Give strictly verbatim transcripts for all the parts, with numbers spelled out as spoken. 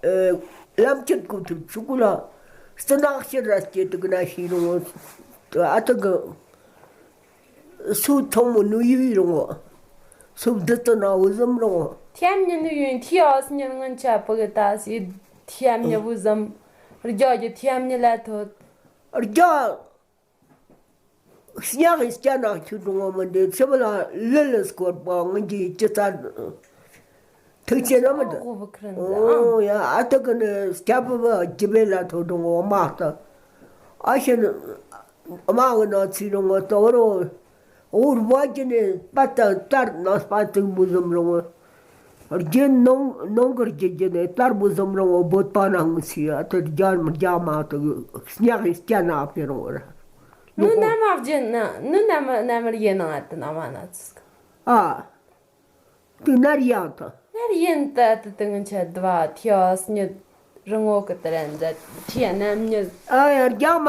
ཨེ། ལམ་ཁྱེར་གོ་ཐུབ་ཆུ་གུ་ལ། སྟི་ནག་ཤེར་ར་སྐྱེ་དུ་གི་ན་ཤི་རུང་ངོ་། ཨ་ཏི་གི་སུ་ཐོང་མོ་ནུ་ཡི་རུང་ངོ་། སུ་བདུད་དུ་ན་འུ་ཟམ་རུང་ངོ་། ཐིའམ་ཉི་ནུ་ཡོན་ཐི་ཨོ་སི་ཉི་ངན་ཆ་པུ་གི་ཏ་སི། ཐིའམ་ཉི་བུ་ཟམ། རྒྱ་རྒྱ་ཐིའམ་ཉི་ལ་ཐོད། རྒྱ། སྙག་གི་སྐྱ་ནག་ཁྱུ་འགྲོ་བ་མི་འདི་ཚེ་བ་ལ་ལི་ལི་སྐོར་པ་ངན་གྱི་ཅི་ཙར་ཐུག་ཆེ་ན་མི་འདི། ཨོ་བུ་ཁྲན་ཟེར། ཨོ་ཡ། ཨ་ཏི་གི་ནི་སྐྱ་བུ་བ་ཅི་བེ་ལ་ཐོ་འགྲོ་བ་མ་ལྟ། ཨ་ཤི་ནི་ཨ་མ་གི་ན་ཚི་རུང་ངོ་ཏོ་རོ། འུར་བ་གི་ནི་པ་ཏ་ཏར་ན་སྤ་ཏིང་བུ་ཟམ་རུང་ངོ། རྒྱན་ནོང་ནོང་གར་གྱི་རྒྱན་ནས་དར་བུ་ཟམ་རང་བོ་བོད་པ་ནང་སི་ཨ་ཏི་རྒྱ་རྒྱ་མ་ཏི་སྙག་གི་སྐྱ་ན་ཕེ་རོ་ར། ནུ་ན་མ་རྒྱན་ན་ནུ་ན་མ་ན་མར་ཡེ་ནང་ཨ་ཏི་ན་མ་ན་ཚིག་ཨ། ཏི་ནར་ཡང་ཏི། ནར་ཡེན་ཏི་ཨ་ཏི་ཏི་ངན་ཆ་དི་བ་ཐི་ཨ་སྙི་རི་ངོ་གི་ཏི་རན་ཛ་ཐི་ཨ་ནམ་ཉི། ཨ་ཡ་རྒྱ་མ།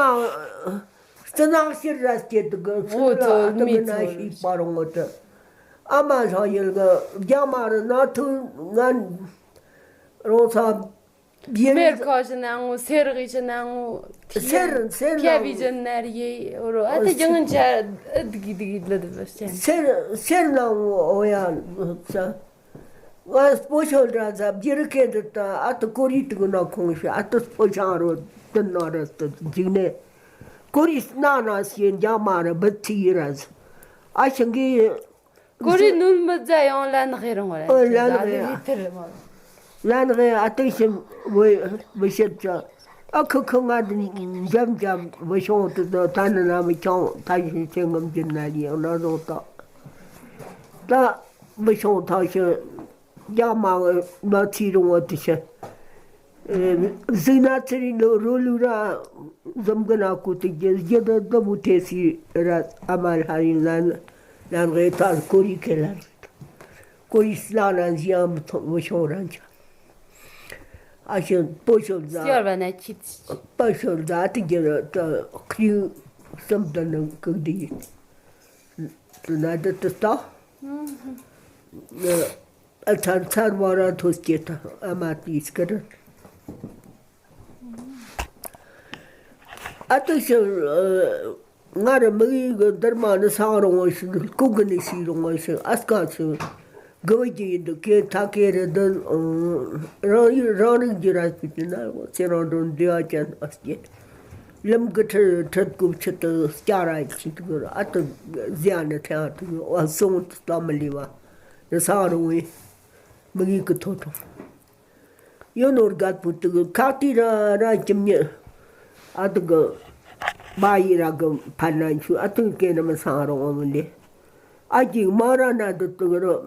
སྤྱི་ནང་ཕྱིར་ར་སྐྱེ་དུ་གི་ཨོ་ཚོ་ཨ་ཏི་མི་གི་ན་ཚོ་ཤི་པ་རུང་ངོ་ཏི། ཨ་མ་ལྷ་ཡིན་གི་རྒྱ་མ་རི་ན་ཐུ་ང་རོང་ཚ་ཡིན། མེར་ཁོ་ཞི་ན་ངོ་སེར་གི་ཞི་ན་ངོ་སེར་སེར་ཁྱ་བི་ཞི་ན་རི་ཡེ་ཨོ་རོ་ཨ་ཏི་ཨོ་ཅང་ཆ་ཨ་དི་གི་དི་གི་ལ་དི་བ་ཅན། སེར་སེར་ན་ངོ་ཨོ་ཡ་ས། ང་སྤོ་ཤོལ་ར་ཟ་བྱི་རི་ཁེ་འདི་ད་ཨ་ཏི་ཀོ་རི་ཏི་གུ་ན་ཁོང་ཤི་ཨ་ཏི་སྤོ་ཤང་རོ་ཏི་ན་ར་ཏི་འཇིག་ནས་ཀོ་རི་སྣ་ན་ཤི་འཇག་མ་ར་བི་ཚི་ཡི་ར་ཟ་ཨ་ཤི་གི་ཀོ་རི་ནུལ་མི་ཛ་ཡང་ལན་ཧེ་རང་ར་ཨོ་ལན་ཧེ་ལན་ཧེ་ཨ་ཏི་ཤི་བི་བི་ཤེད་ཅ་ཨ་ཁུ་ཁུ་ང་འདི་འཇམ་འཇམ་བི་ཤོང་ཏི་ད་ད་ནི་ན་མི་ཁྱང་ད་ཤི་ཆེ་ངམ་འཇིན་ན་ཡང་ན་རོ་ད་ད། མི་ཤོང་ཐག་ཤི། རྒྱ་མ་ང་ཚི་རུང་བ་དུ་ཤི། གཟིགས་ན་ཚེ་རིང་ལོ་རོ་ལུ་ར་འཛོམས་གི་ན་ཀུ་ཏི་རྒྱལ་རྒྱལ་ད་ད་བུ་ཐེ་སི་ར་ཨ་མ་ལྷ་ཡིན་ལན་ལན་རེ་ཐར་ཀོ་རི་ཁེ་ལ་རེད། ཀོ་རི་སི་ལ་ན་ཟི་ཡང་མི་ཐོང་མི་ཤོང་ར་འཇག་ཨ་ཤི་པོ་ཤོ་ཛ་སྐྱོར་བ་ན་ཁྱི་ཚི། པོ་ཤོ་ཛ་ཏི་རྒྱལ་ད་ཁྲིའུ་སམ་ད་ནང་ཀུག་དི་ཡིན། དུ་ན་དུ་དུ་ལྟ། ཨ་ཚར་ཚར་བ་ར་ཐོ་སྐྱེ་ད་ཨ་མ་དུས་སྐར། ཨ་ཏུ་ཤི་ང་ར་མི་ཡི་གི་འདིར་མ་ནི་སང་རུང་བ་ཞིག་ལྐུག་གི་ནི་ཤི་རུང་བ་ཞིག་ཨ་སྐ་ཞིག་གི་བ་གི་ཡིན་དུ་ཀེ་ཐ་ཀེ་རེ་དུ་རང་ཡུལ་རང་རིགས་ཀྱི་ར་སྤུས་ཏི་ན་ཚེ་རང་དུ་འདི་བ་ཅན་ཨ་སྐྱེ། ལམ་གི་ཁྲི་ཁྲི་ཀུབ་ཆུ་དུ་སྐྱ་ར་ཆི་དུ་གི་ཨ་ཏུ་ཟི་ཨ་ནི་ཐེ་ཨ་ཏུ་གི་ཨ་སོང་དུ་ལྟ་མི་ལི་བ་ནི་སང་རུང་བའི་མི་ཡི་གི་ཐོ་ཐོ། ཡོད་ནོར་རྒད་པོ་དུ་གི་ཁག་ཏི་ར་ར་ཁྱིམ་ཉི་ཨ་དུ་གི་བ་ཡི་ར་གི་ཕན་ན་ཆུ་ཨ་དུ་གི་ནི་མི་སང་རུང་བ་མི་ལི་ཨ་ཅིག་མ་ར་ན་དུ་དུ་གི་རུ།